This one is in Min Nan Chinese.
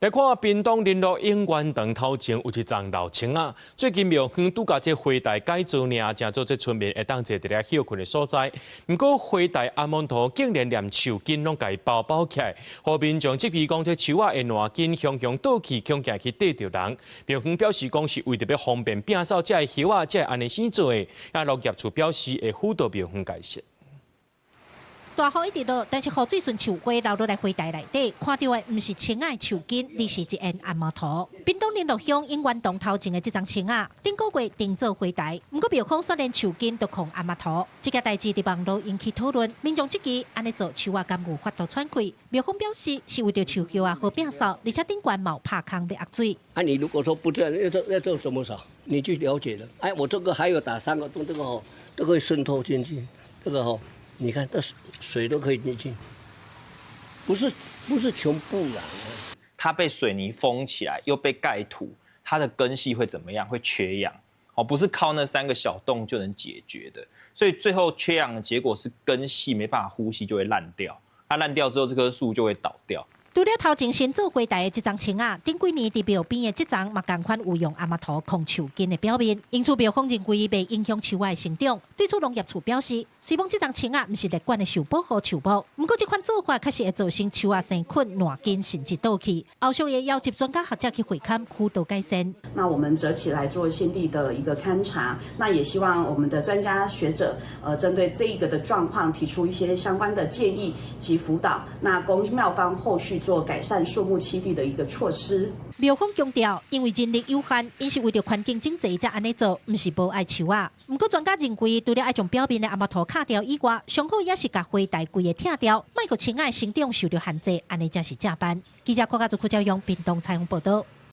來看屏東麟洛永源堂頭前有一叢老樹仔，最近廟方拄共這花台改造爾，成做這村民會當坐佇咧歇睏的所在。毋過花台阿門圖竟然連樹根攏共伊包包起來，予民眾質疑講這樹仔的爛根雄雄倒去，恐驚去硩著人。廟方表示講是為著欲方便摒掃這个葉仔，才會按呢生做的。啊，農業處表示會輔導廟方解釋。大雨一直落，但是雨水順樹花流落來花台內底，看著的毋是青仔的樹根，而是一緣頷毛塗。屏東麟洛鄉永源堂頭前的這叢青仔，頂個月定做花台，毋過廟方煞連樹根都控頷毛塗。這件代誌佇網路引起討論，民眾質疑按呢做樹仔敢有法度喘氣？廟方表示是為著樹葉仔好摒掃，而且頂懸嘛有拍空欲壓水。啊，你如果說不這樣，要做怎麼掃？你去了解了。哎，我這個還有打三個洞，這個吼都可以滲透進去，這個吼。你看，這水都可以進去，不是全部啦。它被水泥封起來，又被蓋土，它的根系會怎麼樣？會缺氧哦，不是靠那三個小洞就能解決的。所以最後缺氧的結果是根系沒辦法呼吸，就會爛掉。它爛掉之後，這棵樹就會倒掉。除了頭前新做花台的這叢青仔，頂幾年佇廟邊的這叢嘛仝款有用頷毛塗囥樹根的表面，因此廟方認為袂影響樹仔的成長。對此農業處表示，雖罔這叢青仔毋是列管的受保護樹木，毋過這款做法確實會造成樹仔生菌爛根甚至倒去。後續會邀集專家學者去會勘輔導改善。那我們擇期來做現地的一個勘察，那也希望我們的專家學者，針對這一個的狀況提出一些相關的建議及輔導，那供廟方後續做改善樹木棲地的一個措施。廟方強調，因為人力有限，𪜶是為著環境整齊才按呢做，毋是無愛樹仔。毋過專家認為，除了愛將表面的頷毛塗敲掉以外，上好也是共花台規个拆掉，莫予青仔的生長受著限制，按呢才是正辦。記者郭家祖、郭昭勇，屏東採訪報導。